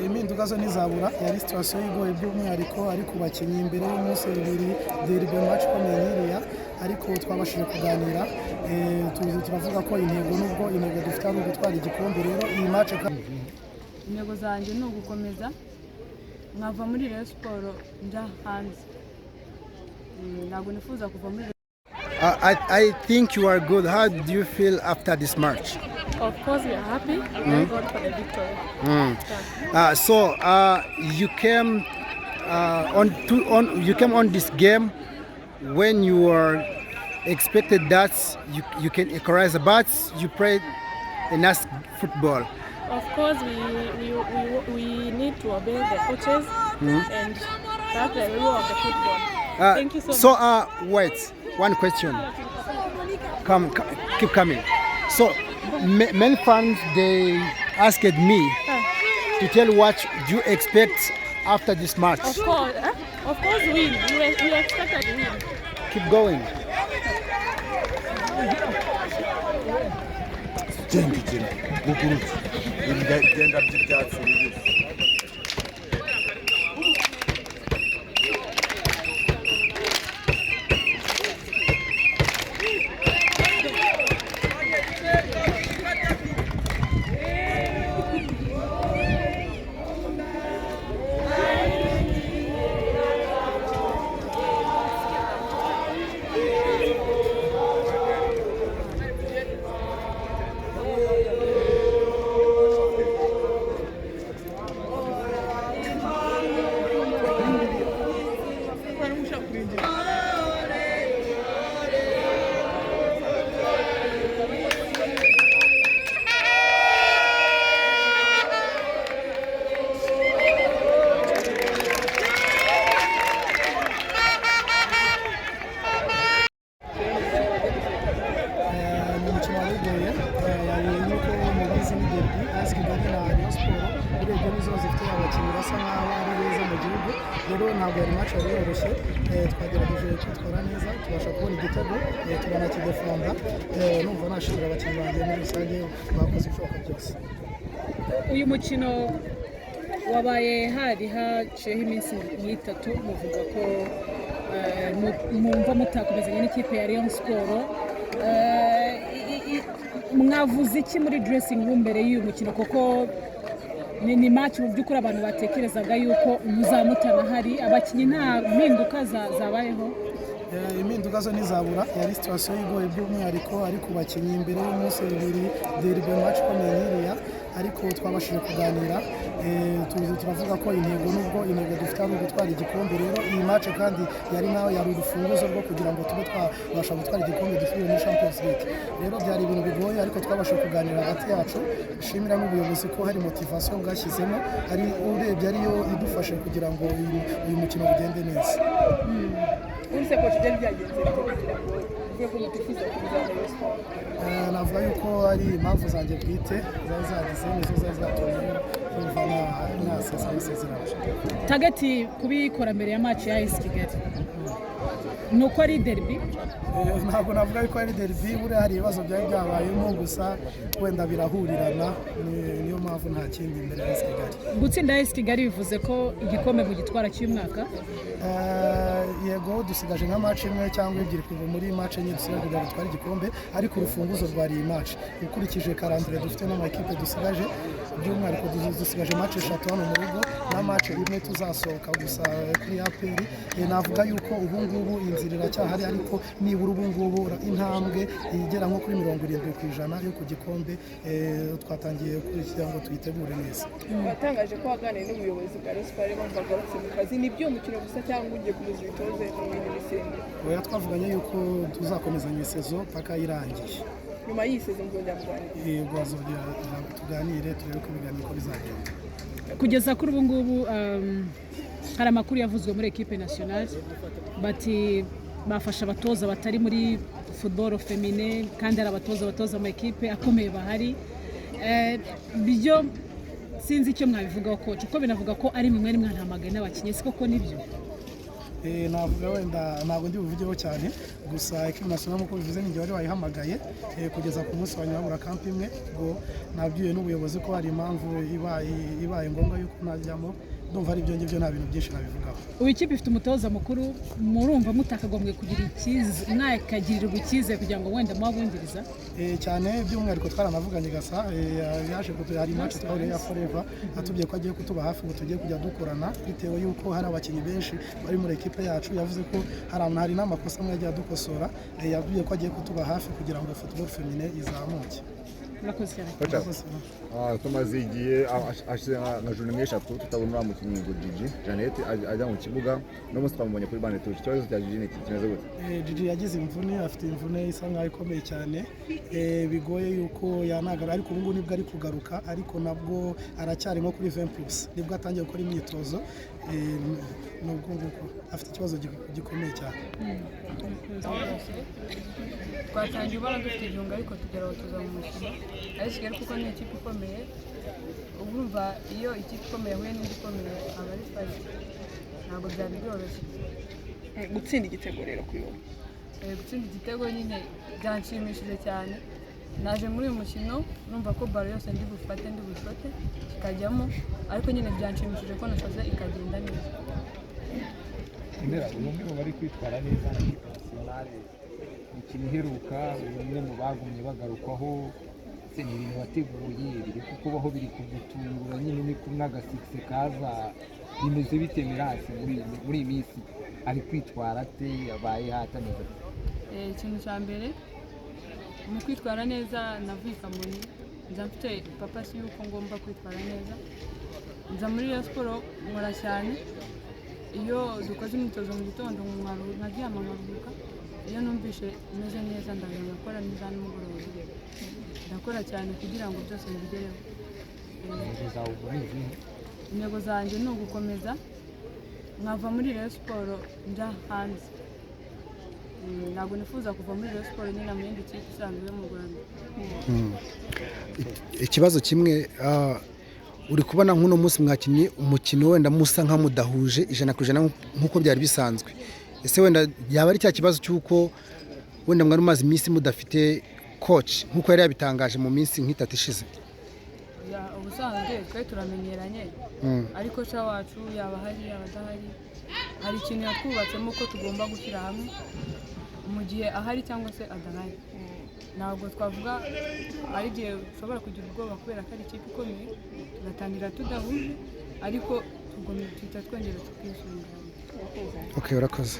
Impinduka zo ntizabura. Yari situation igoye, by'umwihariko ari ku bakinnyi imbere y'umunsi ibiri, derby, match ikomeye nk'iriya, ariko twabashije kuganira. Turavuga ko intego, nubwo intego dufite ari ugutwara igikombe, rero iyi match Intego zanjye ni ugukomeza nkava muri Rayon Sport njya hanze. Ntabwo nifuza kuva muri I think you are good. How do you feel after this match? Of course, we are happy. Thank God for the victory. So you came on to on you came on this game when you were expected that you can equalize, but you played a nice football. Of course, we need to obey the coaches, and that's the rule of the football. Thank you so So much. Wait, one question. Come, keep coming. So many fans, they asked me to tell what do you expect after this match. Of course, eh? Of course, win. We expected to win. Keep going. Genda, genda buguruke, genda by'ibyatsi bibisi. Ni umukino wari ugoye. Yari, nk'uko mubizi, ni derby, AS Kigali na Rayon Sport. Urebye nizo zifite abakinnyi basa nkaho ari beza mu gihugu, rero ntabwo yari match yari yoroshye. Twagerageje kwitwara neza, tubasha kubona igitego, turanakidefanda. Numva nashimira abakinnyi banjye muri rusange, bakoze ibishoboka byose. Uyu mukino wabaye hari haciyeho iminsi nk'itatu muvuga ko mwumva mutakomezanya n'ikipe ya Rayon Sport. Mwavuze iki muri dressing room mbere y'uyu mukino, kuko ni match mu by'ukuri abantu batekerezaga yuko muzamutana hari abakinnyi, nta mpinduka zabayeho? Impinduka zo ntizabura. Yari situation igoye, by'umwihariko ari ku bakinnyi imbere y'umunsi ibiri, derby, match ikomeye nk'iriya, ariko twabashije kuganira. Turavuga ko intego, nubwo intego dufite ari ugutwara igikombe, rero iyi match kandi yari nayo yari urufunguzo rwo kugira ngo tube twabasha gutwara igikombe, dusubire muri Champions League. Rero byari ibintu bigoye, ariko twabashije kuganira hagati yacu. Nshimira n'ubuyobozi ko hari motivation bwashyizemo, ari urebye ariyo idufashe kugira ngo uyu mukino ugende neza. Ubundi coach, byari byagenze bite kugira ngo uvuge ko mutifuza gukomeza na Rayon Sport? Navuga yuko ari impamvu zanjye bwite zari zagize, nizo zari zatumye numva nasesa amasezerano. Target kubikora mbere ya match ya AS Kigali ni uko ari derby? Ntabwo navuga yuko ari derby. Buriya hari ibibazo byari byabayemo, gusa wenda birahurirana, niyo mpamvu, nta kindi, imbere ya AS Kigali. Gutsinda AS Kigali bivuze ko igikombe mugitwara cy'uyu mwaka? Yego, dusigaje nka match imwe cyangwa ebyiri kuva muri match enye dusigaje kugira ngo dutware igikombe, ariko urufunguzo rwari iyi match. Ukurikije calendrier dufite n'amakipe dusigaje, by'umwihariko dusigaje match eshatu hano mu rugo na match imwe tuzasohoka gusa kuri APR. Navuga yuko ubu ngubu inzira iracyahari, ariko nibura ubu ngubu intambwe igera nko kuri 70% yo ku gikombe twatangiye kugira ngo tuyitegure neza. Watangaje ko waganiriye n'ubuyobozi bwa Rayon Sport, ariyo mpamvu wagarutse mu kazi. Ni iby'uwo mukino gusa cyangwa ugiye komeza ubitoze mu yindi misemburo? Oya, twavuganye yuko tuzakomezanya saison paka irangiye. Nyuma y'iyi saison muzongera muganire? Yego, azongera tuganire, turebe ko ibiganiro uko bizagenda. Kugeza kuri ubu ngubu hari amakuru yavuzwe muri équipe nationale, bati bafashe abatoza batari muri football féminin, kandi hari abatoza batoza ama ekipe akomeye bahari. Byo sinzi icyo mwabivugaho, coach, kuko binavuga ko ari mwe mwari mwanahamagaye n'abakinnyi, si koko nibyo? Navuga wenda ntabwo ndi buvugeho cyane, gusa équipe nationale, nk'uko bivuze, ni wari wayihamagaye kugeza ku munsi wa nyuma habura camp imwe. Ubwo nabwiwe n'ubuyobozi ko hari impamvu ibaye ngombwa yuko najyamo. Ndumva ari ibyo ngibyo, nta bintu byinshi nabivugaho. Ubu ikipe ifite umutoza mukuru, murumva mutakagombye kugira icyizere, mwakagirirwa icyizere kugira ngo wenda muhabungiriza? Cyane, by'umwihariko twaranavuganye gasa yaje hari match twahuriye ya Forever, atubwiye ko agiye kutuba hafi ngo tugiye kujya dukorana, bitewe yuko hari abakinnyi benshi bari muri ekipe yacu. Yavuze ko hari n'amakosa amwe yagiye adukosora. Yabwiye ko agiye kutuba hafi kugira ngo football féminin izamuke. Murakoze cyane. Coach, Murakoze. Tumaze igihe hashize nka journée nk'eshatu tutabona uriya mukinnyi ngo Gigi Jeannette ajya mu kibuga. Uno munsi twamubonye kuri banc de touche. Ikibazo cya Gigi ni iki? Kimeze gute? Gigi yagize imvune, afite imvune isa nkaho ikomeye cyane, bigoye yuko yanagara, ariko ubu ngubu nibwo ari kugaruka, ariko nabwo aracyari nko kuri 20 plus, nibwo atangiye gukora imyitozo. Ni ubwo nguko afite ikibazo gikomeye cyane. Twatangiye ubona dufite igihunga, ariko tugera aho tuza mu mukino ari Kigali, kuko ni ikipe ikomeye. Urumva iyo ikipe ikomeye yahuye n'indi ikomeye aba ari fight, ntabwo byari byoroshye. Gutsinda igitego rero kuri wowe? Gutsinda igitego nyine byanshimishije cyane. Naje muri uyu mukino numva ko ballon yose ndi bufate, ndi bushote kikajyamo, ariko nyine byanshimishije ko nashoze ikagenda neza. Emera, uri umwe mu bari kwitwara neza na équipe nationale. Imikino iheruka uri umwe mu bagumye bagarukwaho. Ese ni ibintu wateguye, biri kukubaho, biri kugutungura nyine, ni kumwe agasikise kaza, bimeze bite? Mirasi muri iyi minsi ari kwitwara ate, yabaye hatameze ate? Ikintu cya mbere mu kwitwara neza, navuye i Kamonyi nza mfite purpose y'uko ngomba kwitwara neza. Nza muri Rayon Sport nkora cyane. Iyo dukoze imyitozo mu gitondo nkaryama nkaruhuka. Iyo numvishe meze neza ndaza ngakora neza, nimugoroba ndakora cyane kugira ngo byose mbigereho. Intego zawe ubwo ni izihe? Intego zanjye ni ugukomeza nkava muri Rayon Sport njya hanze. Ntabwo nifuza kuva muri Rayon Sport nyine mu yindi kipe isanzwe yo mu Rwanda. Ikibazo kimwe, uri kubona nk'uno munsi mwakinnye umukino wenda musa nka mudahuje 100% nk'uko byari bisanzwe. Ese wenda yaba ari cya kibazo cy'uko wenda mwari mumaze iminsi mudafite coach, nk'uko yari yabitangaje mu minsi nk'itatu ishize? Ya, ubusanzwe twe turamenyeranye, ariko coach wacu yaba ahari yaba adahari, hari ikintu yatwubatsemo ko tugomba gushyira hamwe mu gihe ahari cyangwa se adahari. Ntabwo twavuga, ari igihe ushobora kugira ubwoba kubera ko ari ikipe ikomeye, tugatangira tudahuje, ariko tuhita twongera tukisunganya. Okay, urakoze.